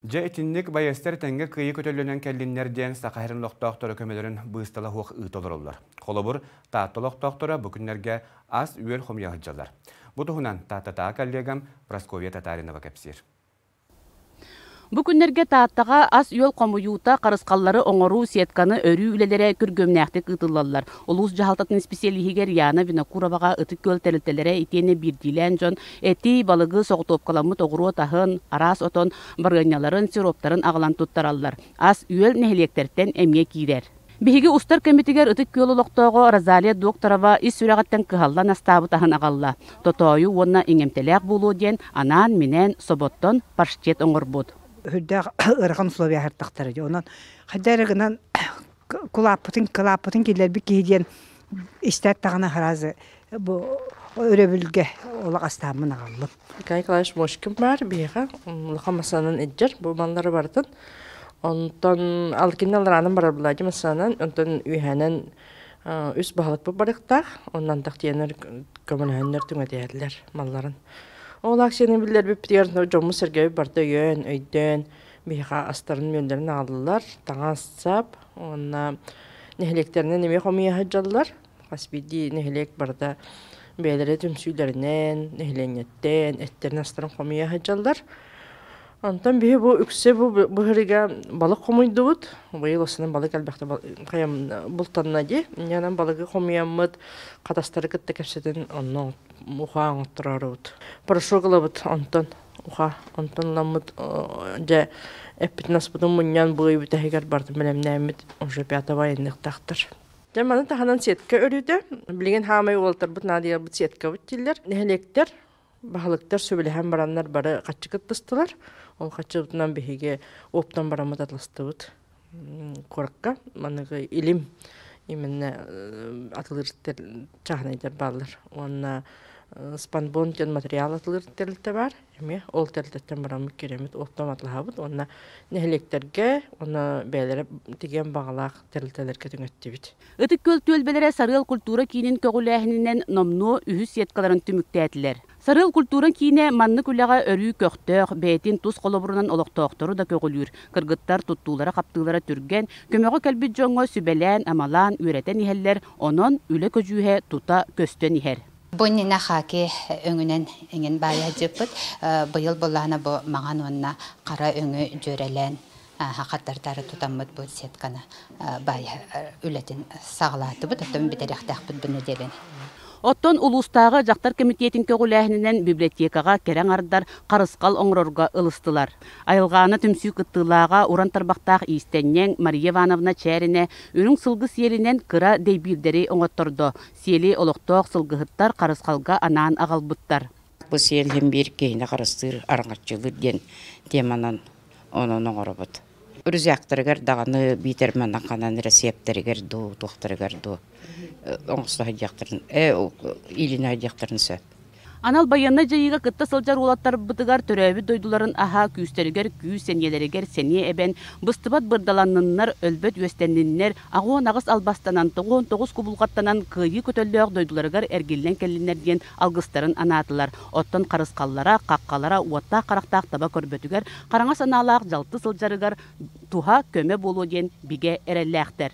Дьэ итинник байыастар тэҥҥэ кыайыы көтөллөнөн кэллиннэр диэн Саха сирин олохтоохторо көмөлөрүн быыстала суох ыыта олороллор. Холобур, Таатта олохтоохторо бу күннэргэ ас-үөл хомуйа сылдьаллар. Бу туһунан Тааттатааҕы коллегам Прасковья Татаринова кэпсиир. Бу күннэргэ Тааттаҕа ас-үөл хомуйуута, харысхаллары оҥоруу, сетканы өрүү үлэлэрэ күргүөмнээхтик ыытыллаллар. Улуус дьаһалтатын исписэлииһигэр Яна Винокуроваҕа Ытык Күөл тэрилтэлэрэ итиэннэ биирдиилээн дьон эти, балыгы, соҕотуопкаламмыт оҕуруот аһын, араас отон барыанньаларын, сироптарын аҕалан туттараллар. Ас-үөл нэһилиэктэртэн эмиэ киирэр. Биһиги устар кэмитигэр Ытык Күөл олохтооҕо Розалия Докторова ис сүрэҕиттэн кыһаллан астаабыт аһын аҕалла. Тотоойу уонна иҥэмтэлээх буолуо диэн анаан-минээн соботтон паштет оҥорбут. Үрдээх ыарахан условия аһартахтара дии. Онон хайда эрэ гынан кулааппытын кылааппытын киллэрбит киһи диэн истээт даҕаны сразу бу өрөбүлгэ олох астааммын аҕаллым. Николай Николаевич Мошкин баар биһиэхэ улахан массыынанан илдьэр бу маллары барытын. Онтон алкинна алараанан барар буолааччы массыынанан, онтон үөһээнэн үс баһылыкпыт барыахтаах, онон тахтиянар көмөлөһөннөр түҥэтиһэллэр малларын. Ол акцияны биллэрбиппитигэр дьоммут-сэргэбит барыта өйөөн, өйдөөн биһиэхэ астарын-үөллэрин аҕаллылар, таҥас-сап уонна нэһилиэктэринэн эмиэ хомуйа сылдьаллар. Хас биирдии нэһилиэк барыта бэйэлэрэ түмсүүлэринэн, нэһилиэнньэттэн, эттэрин-астарын хомуйа сылдьаллар. Онтон биһи бу үксэ бу быһырыга балык хомуйдубут. Быйыл осунан балык элбэхтэ хайам бултанна дии. Инньэнэн балыгы хомуйаммыт, хатастары кытта кэпсэтэн онно уха оҥотторорубут. Порошок ылабыт онтон уха онтон ыламмыт дьэ эппитин-аспытын мунньан бу ый бүтэһигэр барытын бэлэмнээммит уже пятого айанныахтаахтар. Дьэ маны таһынан сетка өрүүтэ. Билигин хаамай уолаттарбыт наадыйарбыт сеткабыт дииллэр. Нэһилиэктэр, баһылыктар сөбүлэһэн бараннар бары хаччы кыттыстылар. Ол хаччыбытынан биһиги оптом бараммыт атластыбыт куоракка. Маныгы илим именно атылыыр чааһынайдар бааллар. Уонна спанбон диэн материал атылыыр тэрилтэ баар. Эмиэ ол тэрилтэттэн бараммыт киирэммит оттон атлаһабыт уонна нэһилиэктэргэ уонна бэйэлэрэ тигиэн баҕалаах тэрилтэлэргэ түҥэттибит. Ытык Күөл түөлбэлэрэ Сарыал культура киинин көҕүлээһининэн номнуо үһүс сеткаларын түмүктээтилэр. Сарыал культура киинэ маннык үлэҕэ өрүү көхтөөх, бэйэтин тус холобурунан олохтоохтору да көҕүлүүр. Кыргыттар туттуулара-хаптыылара түргэн, көмөҕө кэлбит дьоҥҥо сүбэлээн-амалаан, үөрэтэн иһэллэр, онон үлэ көдьүүһэ тута көстөн иһэр. Бу иннинэ хаки өҥүнэн эҥин баайа сылдьыппыт. Быйыл былаана бу маҥан уонна хара өҥү дьүөрэлээн хаттартары тутаммыт бу сетканы баайа үлэтин саҕалаатыбыт. Оттон бүтэриэхтээхпит бу нэдиэлэни. Оттон улуустааҕы дьахтар кэмитиэтин көҕүлээһининэн библиотекаҕа кэрэ аҥардар харысхал оҥорорго ылыстылар. Айылҕаана түмсүү кыттыылааҕа уран тарбахтаах иистэнньэҥ Мария Ивановна Чээринэ үрүҥ сылгы сиэлинэн кыра дэйбиирдэри оҥоттордо. Сиэли олохтоох сылгыһыттар харысхалга анаан аҕалбыттар. Бу сиэлһин биир киһини харыстыыр, араҥаччылыыр диэн теманан онон оҥоробут. Рюкзактарыгар даҕаны биитэр манан ханан эрэ сиэптэригэр дуу, туохтарыгар дуу оҥосто сылдьыахтарын, илинэ сылдьыахтарын сөп. Анал байыаннай дьайыыга кытта сылдьар уолаттарбытыгар төрөөбүт дойдуларын аһа күүстэригэр күүс, сэниэлэригэр сэниэ эбэн, быстыбат бырдаланныннар, өлбөт үөстэнниннэр, 88 албастанан, 99 кубулҕаттанан кыайыы көтөллөөх дойдуларыгар эргиллэн кэллиннэр диэн алгыстарын анаатылар. Оттон харысхаллара, хаххалара уоттаах харахтаах таба көрбөтүгэр, хараҥа санаалаах дьалты сылдьарыгар туһа, көмө буолуо диэн бигэ эрэллээхтэр.